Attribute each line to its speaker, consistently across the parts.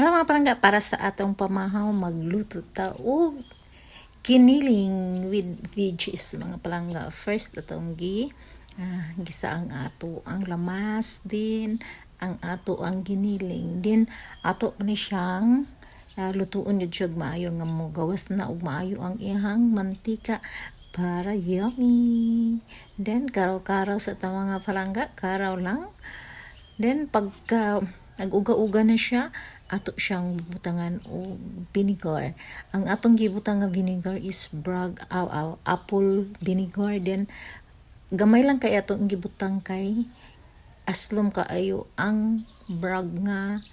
Speaker 1: Hello, mga palangga, para sa atong pamahaw, magluto ta og giniling with veggies, mga palangga. First, atong gisa ang ato ang lamas din ang ato ang giniling din ato ni siyang lutuon jud siya og maayo nga mogawas na og maayo ang iyang mantika para yummy. Then karaw-karaw sa ta, mga palangga, karaw lang. Then pagka nag-uga-uga na siya, ato siyang butangan og vinegar. Ang atong gibutang nga vinegar is Bragg aw, aw, apple vinegar. Then gamay lang kay atong gibutang kay aslom kaayo ang Bragg nga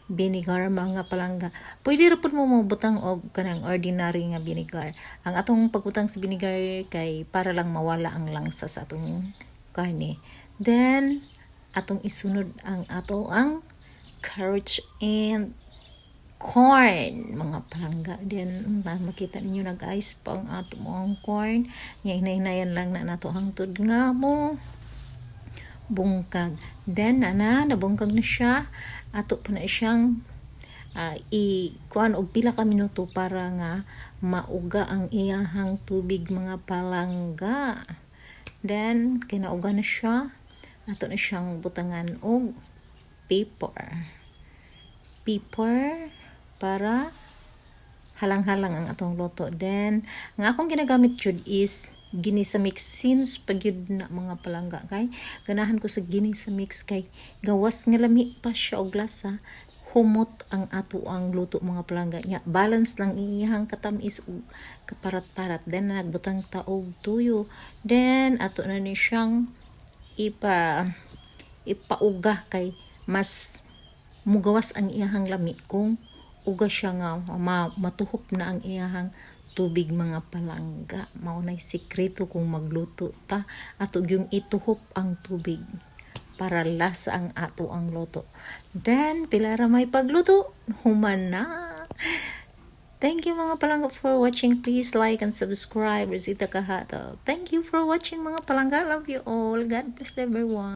Speaker 1: vinegar, mga palangga. Pwede ra pud mo mobutang og kanang ordinary nga vinegar. Ang atong pagbutang sa vinegar kay para lang mawala ang langsa sa atong karne. Then atong isunod ang ato ang carrots and corn, mga palangga. Then makita ninyo, nag-ice pa ang ato ang corn nya. Hinay-hinayan lang na nato hangtod nga mo bungkag. Then ana, nabungkag na siya, ato pa na siyang i kuan og pila ka minuto para nga mauga ang iyahang tubig, mga palangga. Then kinauga na siya, ato na siyang butangan og paper paper para halang-halang ang atong luto. Then ang akong ginagamit jud is ginisa mix since pag yun na, mga palangga, kay ganahan ko sa ginisa mix kay gawas nga lami pa siya og lasa, humot ang ato ang luto, mga palangga nya. Balance lang iyang katamis ug kaparat-parat. Then nagbutang ta og tuyo. Then ato na ni siyang ipauga kay mas mugawas ang iyahang lami kung uga siya nga matuhop na ang iyahang tubig, mga palangga. Mao nay sikreto kung magluto ta, ato gyung ituhop ang tubig para lasa ang ato ang luto. Then pila ra may pagluto, human na. Thank you, mga palangga, for watching. Please like and subscribe. Rosita Kahato. Thank you for watching, mga palangga. Love you all. God bless everyone.